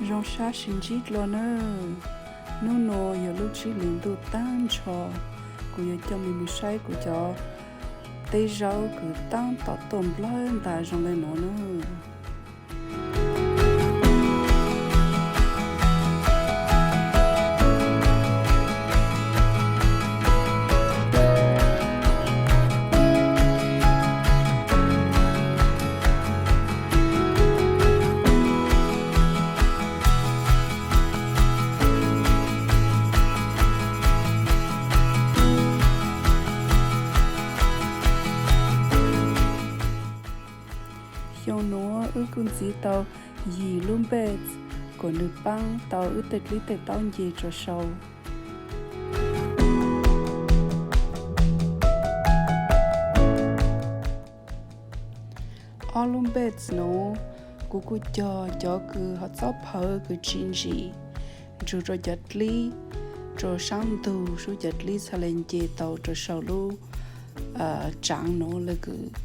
Zoo sab sib ntsib dlua nawb. Hnub no yog lub tsib hlis ntuj tag nrho, kuv yuav coj mej mus saib kuv cov teb zaub kws tab tom tuaj nplawg ntas zoo le nuav nawb. Xyoo nuav wb kuj ntxiv tau yim lub beds kom nws paab tau wb tej dlib tej taub nce rua sau. Ob lub beds nuav kuv kuj cog cov kws ho txhob phawv kws tsis ntsim nrug rua cov dlib rua saab ntug, sub cov dlib txhaj le nce tau rua sau lub tsaav nuav le kws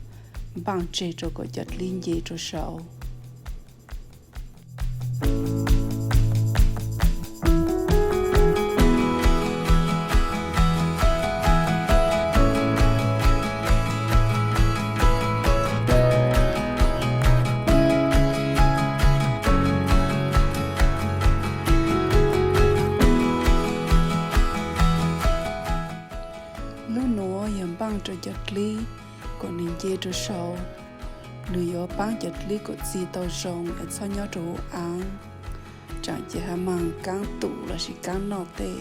npaaj tseg rua kom cov dlib nce rua sau. Lub nuav yog npaaj rua cov dlib kom nws nce rua sau. Nws yuav paab cov dlib kom txi tau zoo es txhob nyob rua huv aav, tsaam ces ha maag kaab tum lossis kaab noj tej.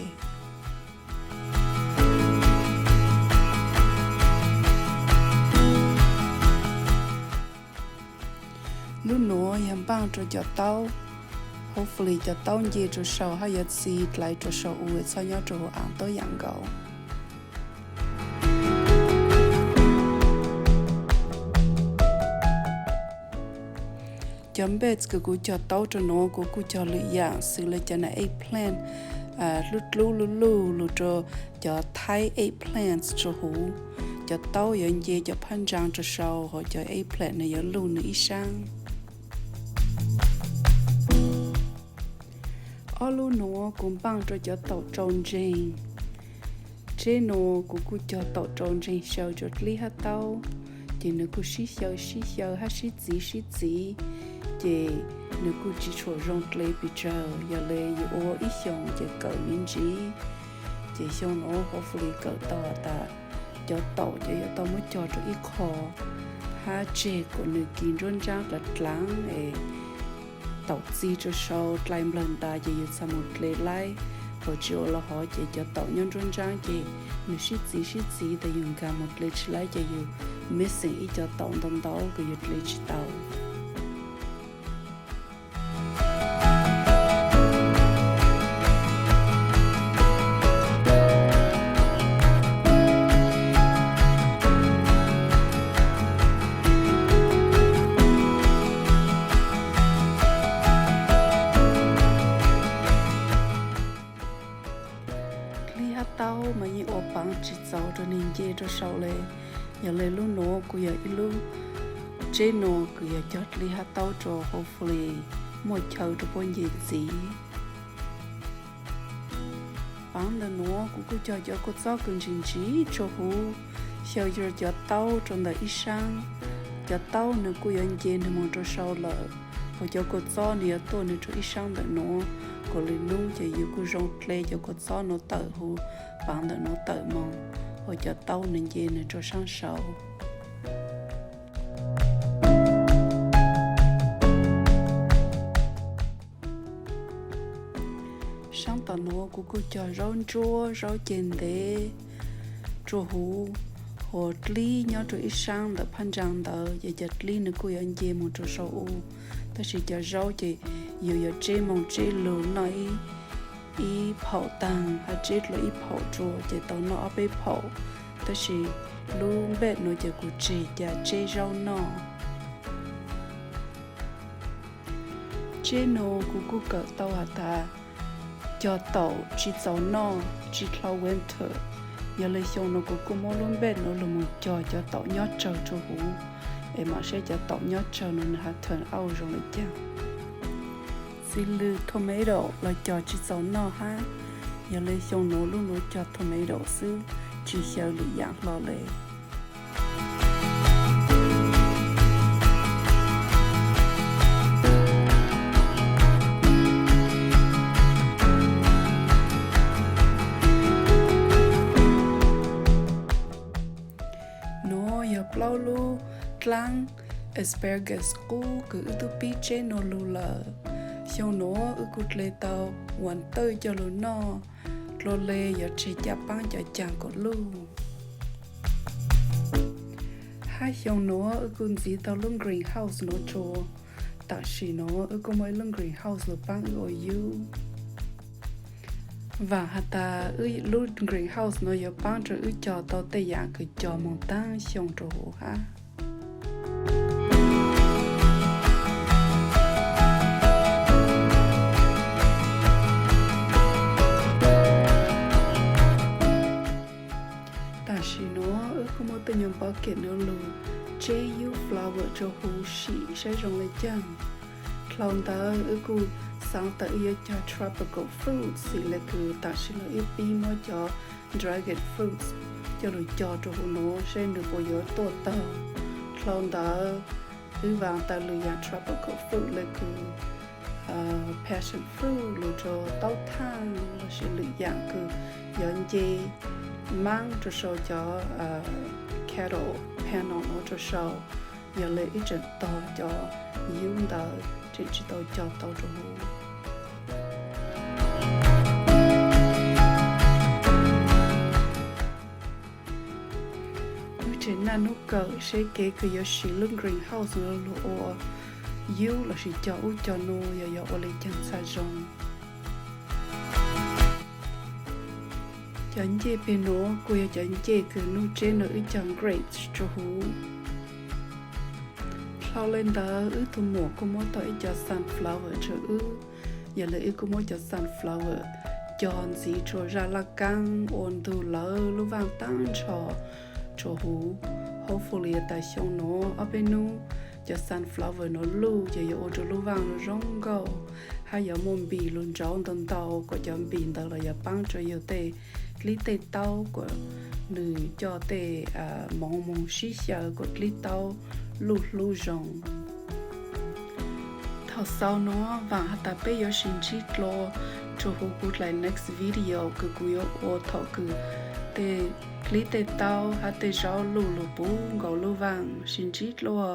Lub nuav yog npaaj rua cov taub, hopefully cov taub nce rua sau hab yuav txi dlai rua sau u, txhob nyob rua huv aav taub yam nkaus. Cov beds kws kuv cog taub rua nuav kuv kuj cog lwm yaam xws le cov na eggplant, lub dlub luj luj lug rua cov Thai eggplants rua huv. Cov taub yuav nce cov phab ntsaa rua sau, hos cov eggplant nws yuav luj nws ib saab. Ob lub nuav kuv npaaj rua cov taum tsau ntseeg. Tseb nuav kuv kuj cog taum tsau ntseeg xyaw rua dlib hab taub, ces nws kuj sib xyaw sib xyaw hab sib txiv sib txiv, ces nws kuj tsis tshua zoo dle pes tsawg. Yog le yus ua ib xyoos ces kawm me ntsis, ces xyoo nuav hopefully kawm tau has tas cov taum ces yuav tau muab cog rua ib qho hab tseg kom nws kis nruab ntsaab dlav dlav es taum txi rua sau dlai nplawg ntas ces yus txhad moog dle laib. Hos tsis ua le hov ces cov taum nyob nruab ntsaab ces nws sib txiv sib txiv tas yus nkaag moog dle tsis laib ces yus missing ib co taum ntau ntau kws yus dle tsis tau. Dlib hab taub mas yeej ua paav tsis txaus rua nwg nce rua sau le. Yog le lub nuav kuj yog ib lub, tseb nuav kws yog cog dlib hab taub rua, hopefully muaj chaw rua puab nce ntxiv. Paav ntawm nuav kuv kuj cog cov kua txob kws ntsim ntsim tsua huv, xyaw rua cov taub rua ntawm ib saab. Cov taub nws kuj yuav nce nwg moog rua sau lawm, hos cov kua txob nws yuav tuaj nwg rua ib saab ntawm nuav. Kuas lwm nub ces yus kuj zoo dle cov kua txob nuav tawm huv, paav ntawm nuav tawm moog, hos cov taub nws nce nwg rua saab sau. Saab tom nuav kuv kuj cog zaub ntsuab, zaub ceg ntev tsua huv, hos dlib nyob rua ib saab ntawm phab ntsaa ntawd, ces cov dlib nws kuj yuav nce moog rua sau u. Tab sis cov zaub ces yus yuav tseb moog tseb lug noj ib, ib phaum taag, hab tseb dlua ib phaum tsua ces tau noj ob peb phaum. Tab sis lub npej nuav ces kuv tseg ca tseb zaub noj. Tseb nuav kuv kuj kawm tau has tas cog taum tsis txaus noj tsis dlhau winter. Yog le xyoo nuav kuv kuj muab lub npej nuav lug moog cog cov taum nyob tsawg tsua huv, es maam saib cov taum nyob tsawg nuav nwg has turn out zoo le caag. Txiv lws tomato los cog tsis txaus noj hab, yog le xyoo nuav lub nuav cog tomato xwb, tsis xyaw lwm yaam hlo le. Nuav yog plaub lub dlaab asparagus qub kws wb tub pib tseb nuav lug lawm. Xyoo nuav wb kuj dle tau ua ntawj coj lug noj, dlua le yuav tseg caj paab cov caag kuas luj. Hab xyoo nuav wb kuj ntxiv tau lub greenhouse nuav tsua. Tam sim nuav wb kuj muaj ib lub greenhouse lug paab wb ua yub. Vaam has tas wb lub greenhouse nuav yuav paab rua wb cog tau tej yaam kws cog moog taag xyoo rua huv hab. Tam sim nuav wb kuj muaj tej nyuas bucket nuav lug tseb yub flower rua huv sim saib zoo le caag. Dlhau ntawd wb kuj xaav tas wb yuav cog tropical fruits, xws le kws tam sim nuav wb pib muab cov dragon fruits coj lug cog rua huv nuav saib nwg puas yuav tuaj taug. Dlhau ntawd wb vaam tas lwm yaam tropical fruit le kws passion fruit lug rua taub thaaj lossis lwm yaam kws yuav nce maab rua sau cov cattle panel nuav rua sau, yog le wb tseem tog cov yub ntawd tseem tsis tau cog tau rua huv. Wb tseem naj nub kawm seb kev kws yuav siv lub greenhouse nuav lug ua yub lossis cog ub cog nuav yog yuav ua le caag txhaj zoo. Cov ncej peg nuav kuj yog cov ncej kws nub tseb nuav wb cog grapes rua huv. Dlhau le ntawd wb tug muam kuj muab tau ib co sunflower rua wb, yog le wb kuj muab cov sunflower cog ntxiv rua zaaj laj kaab ua ntug lawv lub vaaj taab nrho rua huv. Hopefully tas xyoo nuav ob peb nub cov sunflower nuav luj ces yuav ua rua lub vaaj zoo nkauj, hab yuav muaj npis lug nrauv ntau ntau kuas cov npis ntawd los yuav paab rua yug tej dlib tej taub kuas nwg coj tej moov moog sib xyaw kuas dlib taub luj hlub zoo. Thaus xaus nuav vaam has tas peb yuav sib ntsib dlua rua huv kuv dlaim next video kws kuv yuav ua thaum kws tej dlib tej taub hab tej zaub luj lug puv nkaus lub vaaj. Sib ntsib dlua.